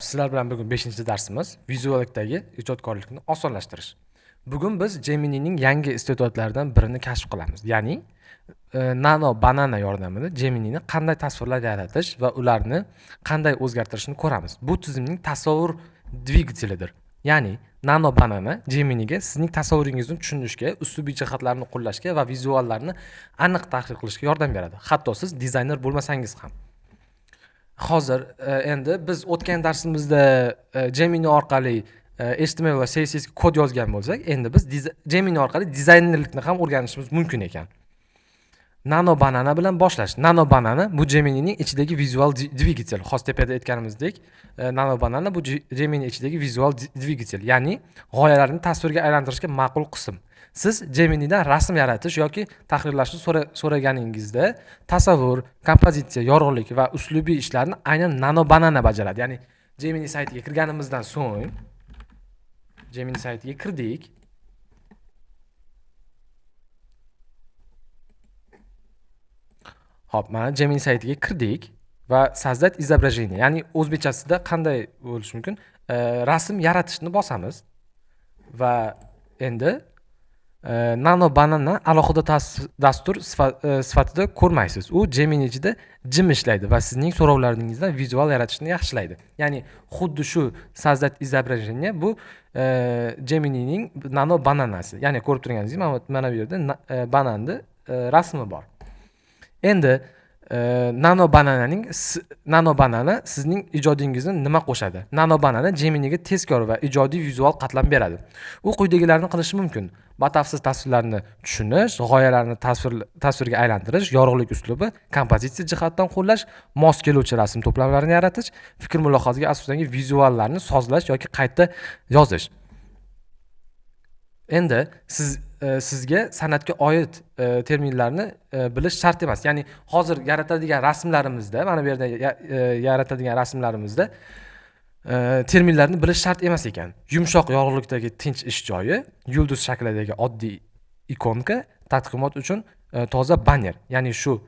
Sizlar bilan bugun 5-darsimiz vizuallikdagi ijodkorlikni osonlashtirish. Bugun biz Gemini'ning yangi iste'dodlaridan birini kashf qilamiz. Ya'ni Nano Banana yordamida Gemini'ni qanday tasvirlar yaratish va ularni qanday o'zgartirishni ko'ramiz. Bu tizimning tasavvur dvigatelidir. Ya'ni Nano Banana Gemini'ga sizning tasavvuringizni tushunishga, uslubiy jihatlarni qo'llashga va vizuallarni aniq tahrir qilishga yordam beradi. Hatto siz dizayner bo'lmasangiz ham. Hozir endi biz o'tgan darsimizda Gemini orqali HTML va CSS kod yozgan bo'lsak, endi biz Gemini orqali dizaynerlikni ham o'rganishimiz mumkin ekan. Nano Banana bilan boshlash. Nano Banana bu Gemini'ning ichidagi vizual dvigatel. Hozir tepada aytganimizdek, Nano Banana bu Gemini ichidagi vizual dvigatel, ya'ni g'oyalarni tasvirga aylantirishga ma'qul qism. Siz Gemini'dan rasm yaratish yoki tahrirlashni so'raganingizda tasavvur, kompozitsiya, yorug'lik va uslubiy ishlarni aynan Nano Banana bajaradi. Ya'ni Gemini saytiga kirganimizdan so'ng Gemini saytiga kirdik. Xo'p, mana Gemini saytiga kirdik va создать изображение, ya'ni o'zbekchasida qanday bo'lishi mumkin? Rasm yaratishni bosamiz va endi Nano Banana alohida dastur sifatida ko'rmaysiz. U Gemini ichida jim ishlaydi va sizning so'rovlaringizdan vizual yaratishni yaxshilaydi. Ya'ni xuddi shu создать изображение bu Gemini'ning Nano Bananasi. Ya'ni ko'rib turganingizdek, mana bu yerda bananni rasmi bor. Endi Nano Banananing Nano Banana sizning ijodingizni nima qo'shadi? Nano Banana Geminiga tezkor va ijodiy vizual qatlam beradi. U quyidagilarni qilishi mumkin: batafsil tasvirlarni tushunish, g'oyalarni tasvirga aylantirish, yorug'lik uslubi, kompozitsiya jihatdan qo'llash, mos keluvchi rasm to'plamlarini yaratish, fikr mulohazaga asoslangan vizuallarni sozlash yoki qayta yozish. Endi sizga san'atga oid terminlarni bilish shart emas. Ya'ni hozir yaratadigan rasmlarimizda, mana bu yerda yaratadigan rasmlarimizda terminlarni bilish shart emas ekan. Yumshoq yorug'likdagi tinch ish joyi, yulduz shaklidagi oddiy ikonka, taqdimot uchun toza banner. Ya'ni shu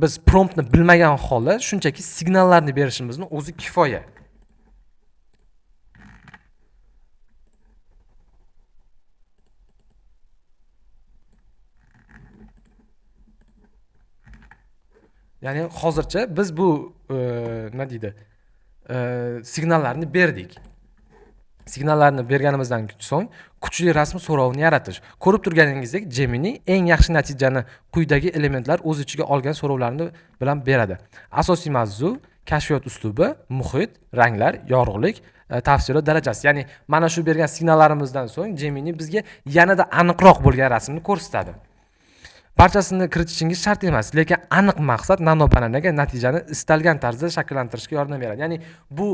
biz promptni bilmagan holda shunchaki signallarni berishimizni o'zi kifoya. Ya'ni hozircha biz bu nima deydi, signallarni berdik. Signallarni berganimizdan so'ng kuchli rasm so'rovini yaratish. Ko'rib turganingizdek, Gemini eng yaxshi natijani quyidagi elementlar o'z ichiga olgan so'rovlarni bilan beradi. Asosiy mavzu kashfiyot uslubi, muhit, ranglar, yorug'lik, tafsilot darajasi. Ya'ni mana shu bergan signallarimizdan so'ng Gemini bizga yanada aniqroq bo'lgan rasmni ko'rsatadi. Barchasini kiritishingiz shart emas, lekin aniq maqsad Nano Bananaga natijani istalgan tarzda shakllantirishga yordam beradi. Ya'ni bu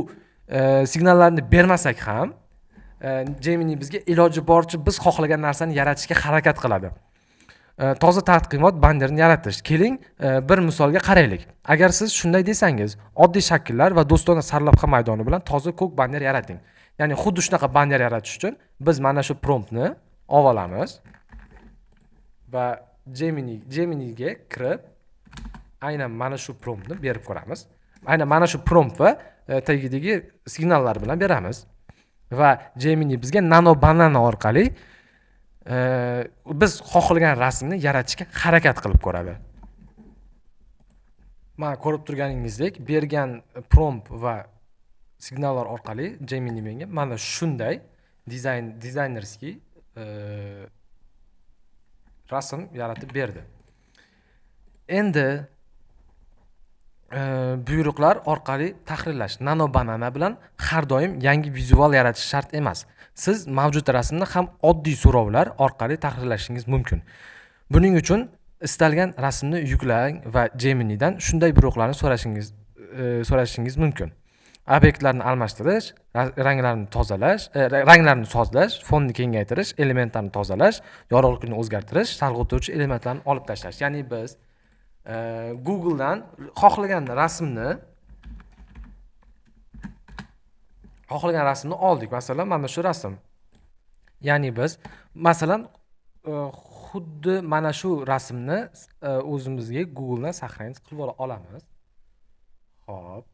signallarni bermasak ham Gemini bizga iloji boricha biz xohlagan narsani yaratishga harakat qiladi. Toza taqdimot bannerini yaratish. Keling, bir misolga qaraylik. Agar siz shunday desangiz, oddiy shakllar va do'stona sarlavha maydoni bilan toza ko'k banner yarating. Ya'ni xuddi shunaqa banner yaratish uchun biz mana shu promptni olib olamiz va Geminiga kirib aynan mana shu promptni berib ko'ramiz. Aynan mana shu prompt va tagidagi signallar bilan beramiz va Gemini bizga Nano Banana orqali biz xohlagan rasmni yaratishga harakat qilib ko'radi. Mana ko'rib turganingizdek, bergan prompt va signallar orqali Gemini menga mana shunday dizaynerskiy rasm yaratib berdi. Endi buyruqlar orqali tahrirlash. Nano Banana bilan har doim yangi vizual yaratish shart emas. Siz mavjud rasmni ham oddiy so'rovlar orqali tahrirlashingiz mumkin. Buning uchun istalgan rasmni yuklang va Geminidan shunday buyruqlarni so'rashingiz mumkin. Obyektlarni almashtirish, ranglarni tozalash, ranglarni sozlash, fonni kengaytirish, elementlarni tozalash, yorug'likni o'zgartirish, chalg'ituvchi elementlarni olib tashlash. Ya'ni biz Google'dan xohlagan rasmni oldik. Masalan, mana shu rasm. Ya'ni biz masalan, xuddi mana shu rasmni o'zimizga Google'dan saqlanib qilib olamiz. Xo'p.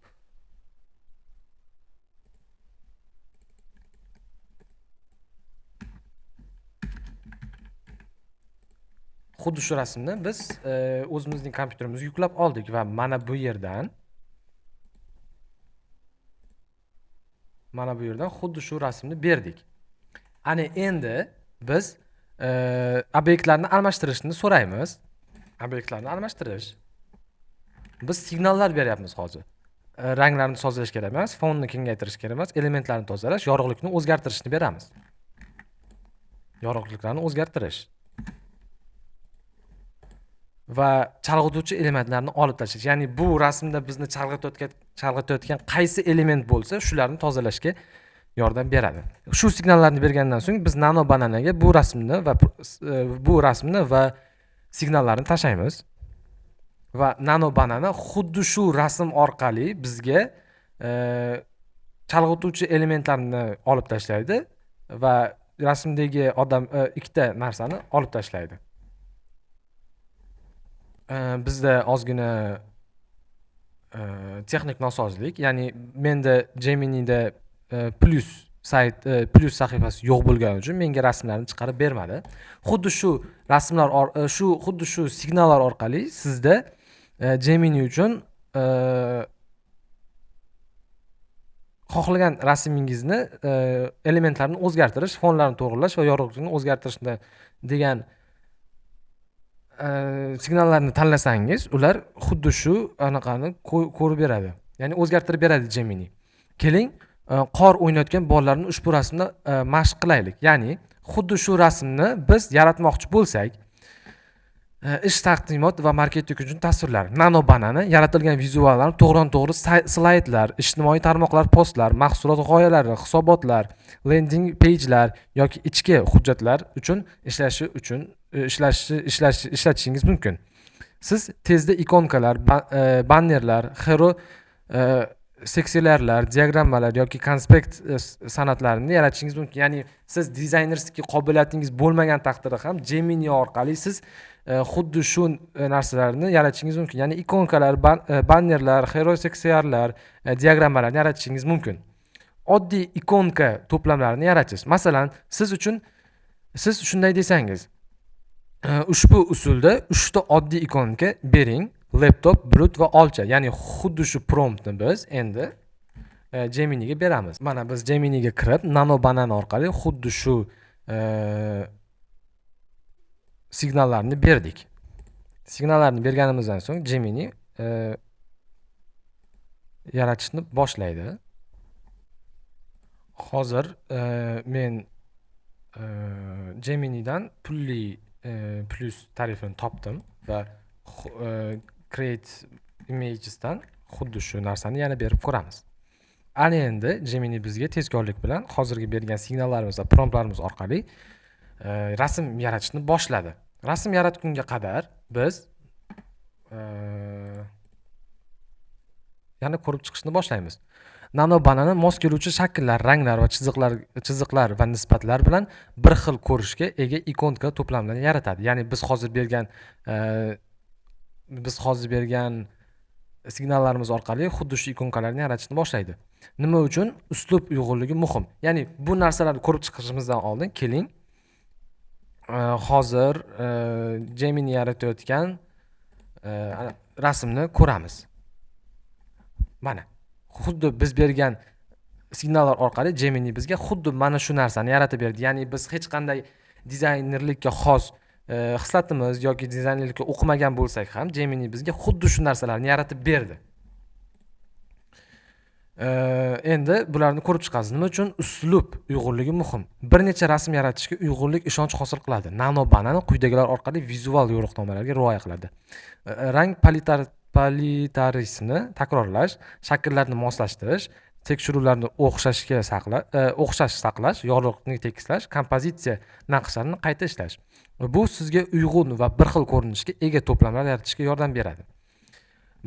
Xuddi shu rasmni biz o'zimizning kompyuterimizga yuklab oldik va mana bu yerdan xuddi shu rasmni berdik. Ana endi biz obyektlarni almashtirishni so'raymiz. Obyektlarni almashtirish. Biz signallar beryapmiz hozir. Ranglarni tozalash kerak emas, fonni kengaytirish kerak emas, elementlarni tozalash, yorug'likni o'zgartirishni beramiz. Yorug'liklarni o'zgartirish va chalg'ituvchi elementlarni olib tashlash. Ya'ni bu rasmda bizni chalg'itayotgan qaysi element bo'lsa, shularni tozalashga yordam beradi. Shu signallarni bergandan so'ng biz Nano Bananaga bu rasmni va signallarni tashlaymiz. Va Nano Banana xuddi shu rasm orqali bizga chalg'ituvchi elementlarni olib tashlaydi va rasmdagi odam ikkita narsani olib tashlaydi. Bizda ozgina texnik nosozlik, ya'ni menda Gemini'da plus sayt plus sahifasi yo'q bo'lgani uchun menga rasmlarni chiqarib bermadi. Xuddi shu rasmlar xuddi shu signallar orqali sizda Gemini uchun xohlagan rasmingizni elementlarni o'zgartirish, fonlarni to'g'rilash va yorug'likni o'zgartirishni degan signallarni tanlasangiz, ular xuddi shu anaqani ko'rib beradi. Ya'ni o'zgartirib beradi Gemini. Keling, qor o'ynayotgan bolalarni ushbu rasmda mashq qilaylik. Ya'ni xuddi shu rasmni biz yaratmoqchi bo'lsak, ish taqdimot va marketing uchun tasvirlar, Nano Banana yaratilgan vizuallarni to'g'ridan-to'g'ri slaydlar, ijtimoiy tarmoqlar, postlar, mahsulot g'oyalari, hisobotlar, landing page'lar yoki ichki hujjatlar uchun ishlashi uchun ishlatishingiz mumkin. Siz tezda ikonkalar, bannerlar, hero seksiyalar, diagrammalar yoki konspekt san'atlarini yaratishingiz mumkin. Ya'ni siz dizaynerskiy qobiliyatingiz bo'lmagan taqdirda ham Gemini orqali siz xuddi shu narsalarni yaratishingiz mumkin. Ya'ni ikonkalar, bannerlar, hero seksiyalar, diagrammalarni yaratishingiz mumkin. Oddiy ikonka to'plamlarini yaratish. Masalan, siz shunday desangiz, ushbu usulda 3 ta oddiy ikonka bering: laptop, bulut va olcha. Ya'ni xuddi shu promptni biz endi Geminiga beramiz. Mana biz Geminiga kirib, Nano Banana orqali xuddi shu signallarni berdik. Signallarni berganimizdan so'ng Gemini yaratishni boshlaydi. Hozir men Geminidan pulli plus tarifini topdim va Create Images'dan xuddi shu narsani yana berib ko'ramiz. Ana endi Gemini bizga tezkorlik bilan hozirgi bergan signallarimiz va promptlarimiz orqali rasm yaratishni boshladi. Rasm yaratgunga qadar biz yana ko'rib chiqishni boshlaymiz. Nano Banana mos keluvchi shakllar, ranglar va chiziqlar va nisbatlar bilan bir xil ko'rishga ega ikonka to'plamlarini yaratadi. Ya'ni biz hozir bergan signallarimiz orqali xuddi shu ikonkalarni yaratishni boshlaydi. Nima uchun uslub uyg'unligi muhim? Ya'ni bu narsalarni ko'rib chiqishimizdan oldin keling, hozir Gemini yaratayotgan rasmni ko'ramiz. Mana xuddi biz bergan signallar orqali Gemini bizga xuddi mana shu narsani yaratib berdi. Ya'ni biz hech qanday dizaynerlikka xos xislatimiz yoki dizaynerlikka o'qimagan bo'lsak ham Gemini bizga xuddi shu narsalarni yaratib berdi. Endi bularni ko'rib chiqamiz. Nima uchun uslub uyg'unligi muhim? Bir necha rasm yaratishga uyg'unlik ishonch hosil qiladi. Nano Banana quyidagilar orqali vizual yo'riqnomalarga rioya qiladi. Rang palitarisini takrorlash, shakllarni moslashtirish, tekshiruvlarni o'xshash saqlash, yorug'likni tekislash, kompozitsiya naqshlarini qayta ishlash. Bu sizga uyg'un va bir xil ko'rinishga ega to'plamlar yaratishga yordam beradi.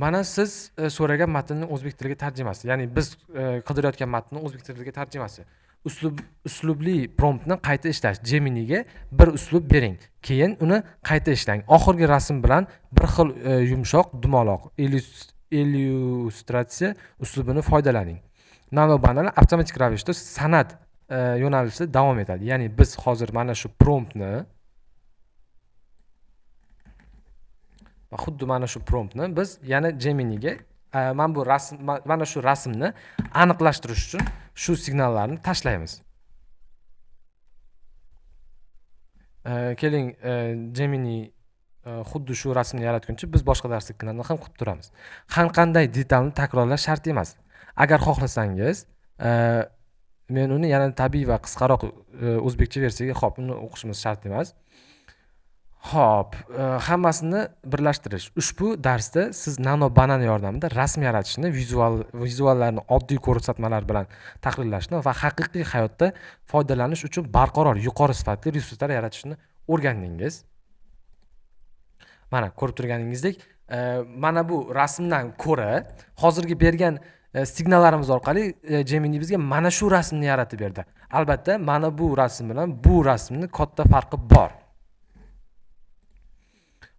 Mana siz so'ragan matnning o'zbek tiliga tarjimasi, ya'ni biz qidirayotgan matnning o'zbek tiliga tarjimasi. Uslubli promptni qayta ishlash. Geminiga bir uslub bering, keyin uni qayta ishlang. Oxirgi rasm bilan bir xil yumshoq dumaloq illyustratsiya uslubini foydalaning. Nano Banana avtomatik ravishda san'at yo'nalishida davom etadi. Ya'ni biz hozir mana shu promptni Va xuddi mana shu promptni biz yana Geminiga mana bu rasm, mana shu rasmni aniqlashtirish uchun shu signallarni tashlaymiz. Keling, Gemini xuddi shu rasmni yaratguncha biz boshqa darsliklarni ham qilib turamiz. Har qanday detalni takrorlash shart emas. Agar xohlasangiz, men uni yana tabiiy va qisqaroq o'zbekcha versiyaga, xo'p, uni o'qishimiz shart emas. Xo'p, hammasini birlashtirish. Ushbu darsda siz Nano Banana yordamida rasm yaratishni, vizuallarni oddiy ko'rsatmalar bilan tahrirlashni va haqiqiy hayotda foydalanish uchun barqaror, yuqori sifatli resurslar yaratishni o'rgandingiz. Mana ko'rib turganingizdek, mana bu rasmdan ko'ra hozirgi bergan signallarimiz orqali Gemini bizga mana shu rasmni yaratib berdi. Albatta, mana bu rasm bilan bu rasmni katta farqi bor.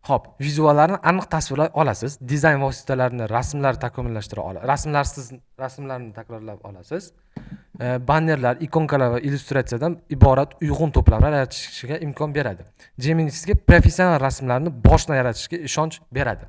Xo'p, vizuallarni aniq tasvirlay olasiz, dizayn vositalarini rasmlar takomillashtira olasiz, rasmlarsiz rasmlarni takrorlab olasiz. Bannerlar, ikonkalar va illyustratsiyadan iborat uyg'un to'plamlar yaratishga imkon beradi. Gemini sizga professional rasmlarni boshdan yaratishga ishonch beradi.